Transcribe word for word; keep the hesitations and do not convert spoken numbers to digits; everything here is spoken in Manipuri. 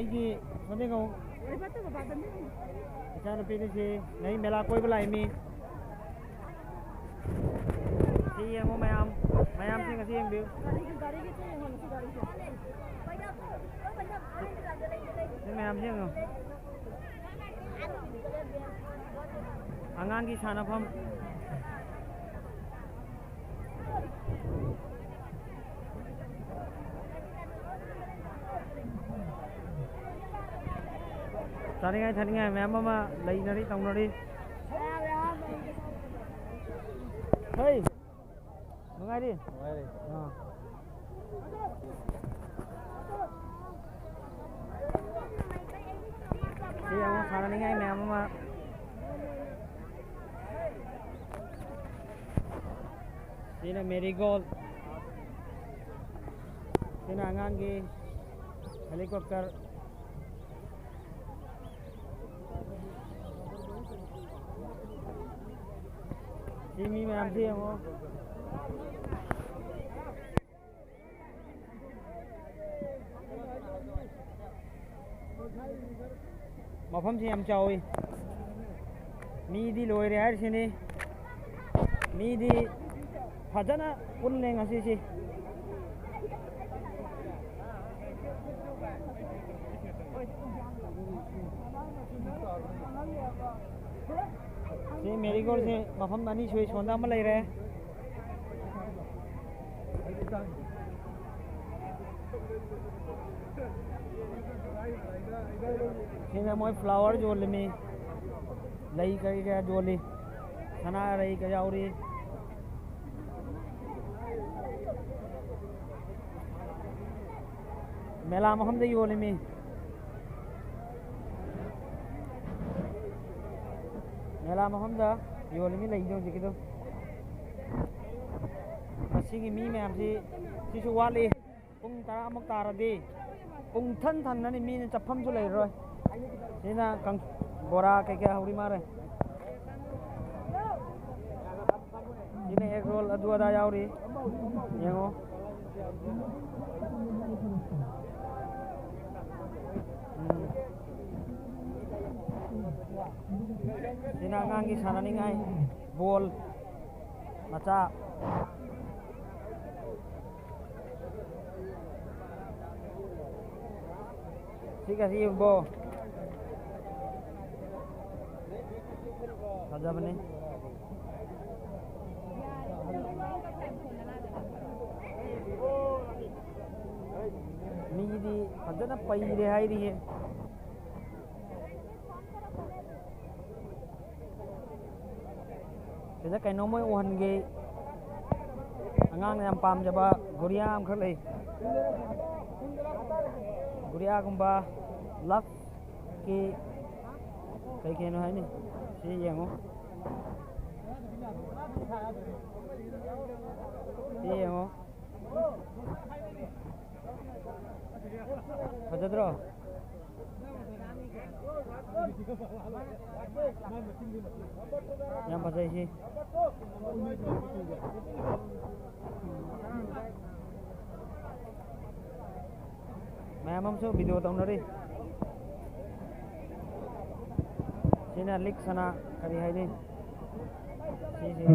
ꯁꯣꯝꯗ ꯌꯦꯡꯉꯣ꯫ ꯏꯆꯥꯅꯨꯄꯤꯅꯤ ꯁꯤ꯫ ꯅꯩ ꯃꯦꯂꯥ ꯀꯣꯏꯕ ꯂꯥꯛꯏ ꯃꯤ꯫ ꯁꯤ ꯌꯦꯡꯉꯣ ꯃꯌꯥꯝ꯫ ꯃꯌꯥꯝꯁꯤꯡ ꯑꯁꯤ ꯌꯦꯡꯕꯤꯌꯨ꯫ ꯁꯤ ꯃꯌꯥꯝꯁꯤ ꯌꯦꯡꯉꯣ꯫ ꯑꯉꯥꯡꯒꯤ ꯁꯥꯟꯅꯐꯝ꯫ ꯆꯥꯅꯤꯡꯉꯥꯏ ꯊꯛꯅꯤꯡꯉꯥꯏ ꯃꯌꯥꯝ ꯑꯃ ꯂꯩꯅꯔꯤ, ꯇꯧꯅꯔꯤ꯫ ꯍꯩ! ꯅꯨꯡꯉꯥꯏꯔꯤ? ꯅꯨꯡꯉꯥꯏꯔꯤ꯫ ꯑꯥ꯫ ꯁꯤ ꯑꯃꯨꯛ ꯁꯥꯟꯅꯅꯤꯡꯉꯥꯏ ꯃꯌꯥꯝ ꯑꯃ꯫ ꯁꯤꯅ ꯃꯦꯔꯤꯒꯣꯜ꯫ ꯁꯤꯅ ꯑꯉꯥꯡꯒꯤ ꯍꯦꯂꯤꯀꯣꯞꯇꯔ꯫ ꯁꯤ ꯃꯤ ꯃꯌꯥꯝꯁꯤ ꯌꯦꯡꯉꯣ꯫ ꯃꯐꯝꯁꯤ ꯌꯥꯝ ꯆꯥꯎꯏ꯫ ꯃꯤꯗꯤ ꯂꯣꯏꯔꯦ ꯍꯥꯏꯔꯤꯁꯤꯅꯤ꯫ ꯃꯤꯗꯤ ꯐꯖꯅ ꯄꯨꯜꯂꯦ ꯉꯁꯤꯁꯤ꯫ ꯁꯤ ꯃꯦꯔꯤꯒꯣꯜꯁꯦ ꯃꯐꯝ ꯑꯅꯤ ꯁꯨꯏ, ꯁꯣꯝꯗ ꯑꯃ ꯂꯩꯔꯦ꯫ ꯁꯤꯅ ꯃꯣꯏ ꯐ꯭ꯂꯥꯋꯔ ꯌꯣꯜꯂꯤꯃꯤ, ꯂꯩ ꯀꯔꯤ ꯀꯔꯥ ꯌꯣꯜꯂꯤ, ꯁꯅꯥꯔꯩꯒ ꯌꯥꯎꯔꯤ꯫ ꯃꯦꯂꯥ ꯃꯐꯝꯗ ꯌꯣꯜꯂꯤꯃꯤ꯫ ꯃꯦꯂꯥ ꯃꯐꯝꯗ ꯌꯣꯜꯂꯤꯃꯤ ꯂꯩꯗꯣ ꯍꯧꯖꯤꯛꯀꯤꯗꯣ꯫ ꯃꯁꯤꯒꯤ ꯃꯤ ꯃꯌꯥꯝꯁꯤ ꯁꯤꯁꯨ ꯋꯥꯠꯂꯤ꯫ ꯄꯨꯡ ꯇꯔꯥꯃꯨꯛ ꯇꯥꯔꯗꯤ ꯄꯨꯡ ꯊꯟ ꯊꯟꯅꯅꯤ, ꯃꯤꯅ ꯆꯠꯐꯝꯁꯨ ꯂꯩꯔꯔꯣꯏ꯫ ꯁꯤꯅ ꯀꯪ-, ꯕꯣꯔꯥ ꯀꯩꯀꯩ ꯍꯧꯔꯤ ꯃꯥꯜꯂꯦ꯫ ꯁꯤꯅ ꯑꯦꯒ ꯔꯣꯜ ꯑꯗꯨ ꯑꯗꯥ ꯌꯥꯎꯔꯤ꯫ ꯌꯦꯡꯉꯣ꯫ ꯁꯤꯅ ꯑꯉꯥꯡꯒꯤ ꯁꯥꯟꯅꯅꯤꯡꯉꯥꯏ ꯕꯣꯜ ꯃꯆꯥ꯫ ꯁꯤꯒꯁꯤ ꯌꯦꯡꯕꯣ꯫ ꯐꯖꯕꯅꯤ꯫ ꯃꯤꯗꯤ ꯐꯖꯅ ꯄꯩꯔꯦ ꯍꯥꯏꯔꯤꯌꯦ꯫ ꯁꯤꯗ ꯀꯩꯅꯣꯝꯃ ꯎꯍꯟꯒꯦ꯫ ꯑꯉꯥꯡꯅ ꯌꯥꯝ ꯄꯥꯝꯖꯕ ꯒꯨꯔꯤꯌꯥ ꯑꯃꯈꯛ ꯂꯩ꯫ ꯒꯨꯔꯤꯌꯥꯒꯨꯝꯕ ꯂꯞꯀꯤ ꯀꯩ ꯀꯩꯅꯣ ꯍꯥꯏꯅꯤ꯫ ꯁꯤ ꯌꯦꯡꯉꯨ꯫ ꯁꯤ ꯌꯦꯡꯉꯨ꯫ ꯐꯖꯗ꯭ꯔꯣ? ꯌꯥꯝ ꯐꯖꯩ ꯁꯤ꯫ ꯃꯌꯥꯝ ꯑꯃꯁꯨ ꯚꯤꯗꯤꯑꯣ ꯇꯧꯅꯔꯤ꯫ ꯁꯤꯅ ꯂꯤꯛ ꯁꯅꯥ ꯀꯔꯤ ꯍꯥꯏꯅꯤ? ꯁꯤꯁꯤ꯫